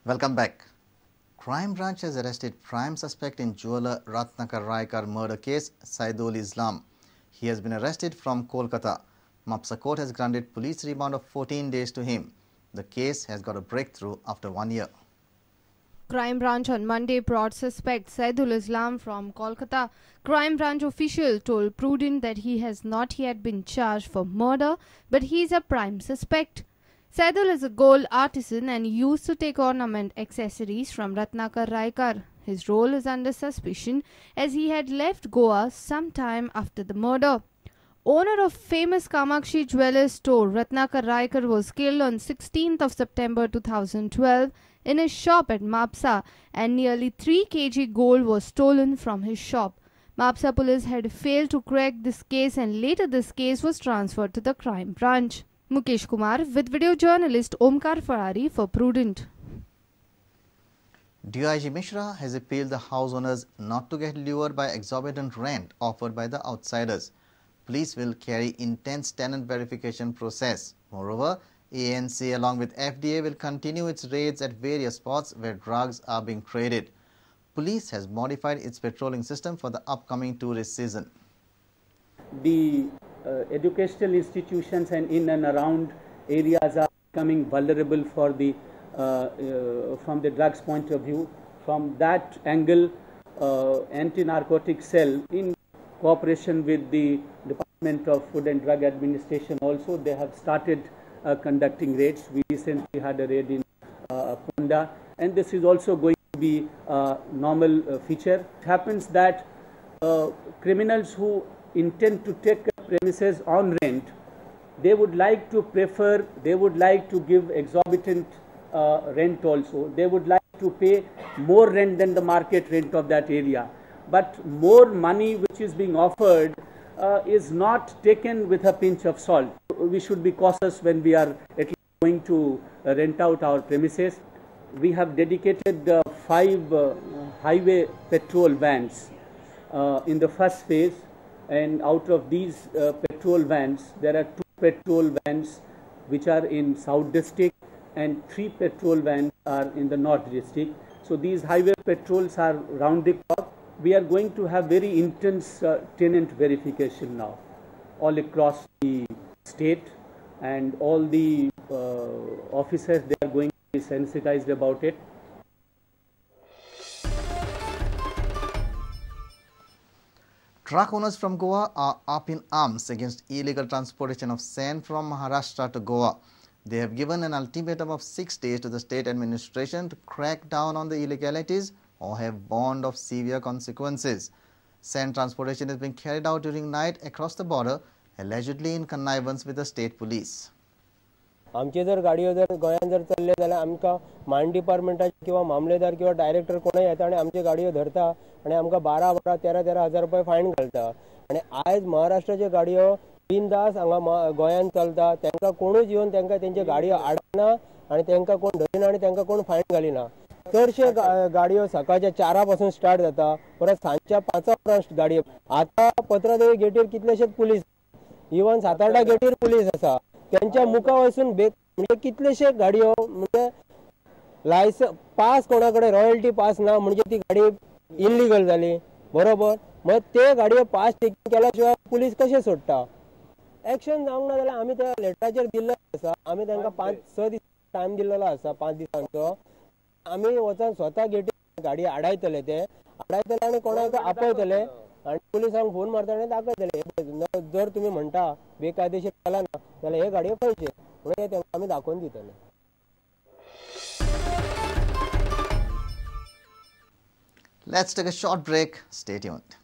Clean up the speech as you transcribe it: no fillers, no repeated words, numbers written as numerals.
Welcome back. Crime Branch has arrested prime suspect in jeweler Ratnakar Raikar murder case, Saidul Islam. He has been arrested from Kolkata. Mapsa court has granted police remand of 14 days to him. The case has got a breakthrough after 1 year. Crime Branch on Monday brought suspect Saidul Islam from Kolkata. Crime Branch official told Prudent that he has not yet been charged for murder, but he is a prime suspect. Saidul is a gold artisan and used to take ornament accessories from Ratnakar Raikar. His role is under suspicion as he had left Goa some time after the murder. Owner of famous Kamakshi Jewellers store, Ratnakar Raikar was killed on 16th of September 2012 in his shop at Mapsa, and nearly 3 kg gold was stolen from his shop. Mapsa police had failed to crack this case, and later this case was transferred to the crime branch. Mukesh Kumar with video journalist Omkar Ferrari for Prudent. DIG Mishra has appealed the house owners not to get lured by exorbitant rent offered by the outsiders. Police will carry intense tenant verification process. Moreover, ANC along with FDA will continue its raids at various spots where drugs are being traded. Police has modified its patrolling system for the upcoming tourist season. The educational institutions and in and around areas are becoming vulnerable for the from the drugs point of view. From that angle, anti-narcotic cell in cooperation with the Department of Food and Drug Administration also, they have started conducting raids. We recently had a raid in Ponda, and this is also going to be a normal feature. It happens that criminals who intend to take premises on rent, they would like to prefer, they would like to give exorbitant rent also. They would like to pay more rent than the market rent of that area. But more money which is being offered is not taken with a pinch of salt. We should be cautious when we are at least going to rent out our premises. We have dedicated 5 highway patrol vans in the first phase, and out of these patrol vans, there are 2 patrol vans which are in South District and 3 patrol vans are in the North District. So these highway patrols are round the clock. We are going to have very intense tenant verification now all across the state, and all the officers, they are going to be sensitized about it. Truck owners from Goa are up in arms against illegal transportation of sand from Maharashtra to Goa. They have given an ultimatum of 6 days to the state administration to crack down on the illegalities or have warned of severe consequences. Sand transportation is being carried out during night across the border, allegedly in connivance with the state police. आमचे जर गाडयो जर गोंयांत जर चल्ले जाल्यार आमकां मान डिपार्टमेंटाचे किंवा मामलेदार किंवा डायरेक्टर कोणूय येता आनी आमच्यो गाडयो धरता आनी आमकां 12 12 13 13 हजार रुपये फायन घालता. आनी आयज महाराष्ट्राच्यो गाडयो बिनदास हांगा गोंयांत चलता, तांकां कोणूच येवन तांकां तेंच्यो गाडयो आडना आनी तांकां कोण धरिना आनी तांकां कोण फायन घालिना. चडशे गाडयो सकाळच्या 4 पासून स्टार्ट जाता, परत सांजच्या 5 उपरांत गाडयो. आतां पत्रादेवी गेटीर कितलेशेच पुलीस, इवन सातार्डा गेटीर पुलीस आसा, त्यांच्या मुखा वचून म्हणजे कितलेशे गाडयो म्हणजे लायसन्स पास कोणा कडेन रॉयल्टी पास ना म्हणजे ती गाडी इल्लीगल जाली, बरोबर. मग ते गाडयो पास चेकिंग केल्या शिवाय पुलीस कशे सोडटा? एक्शन जावंक ना जाल्यार आमी त्या लेटराचेर दिल्लो आसा, आमी तांकां 5-6 दीस टायम दिल्लो आसा, 5 दिसांचो. आमी वचून स्वता गेटी गाडी आडायतले, ते आडायतले आनी कोणाक आपयतले आनी पुलिसांक फोन मारता आनी दाखयतले, जर तुमी म्हणटा बेकायदेशीर केला ना जाल्यार हे गाडयो खंयचे म्हणून हे तांकां आमी दाखोवन दितले. Let's take a short break. Stay tuned.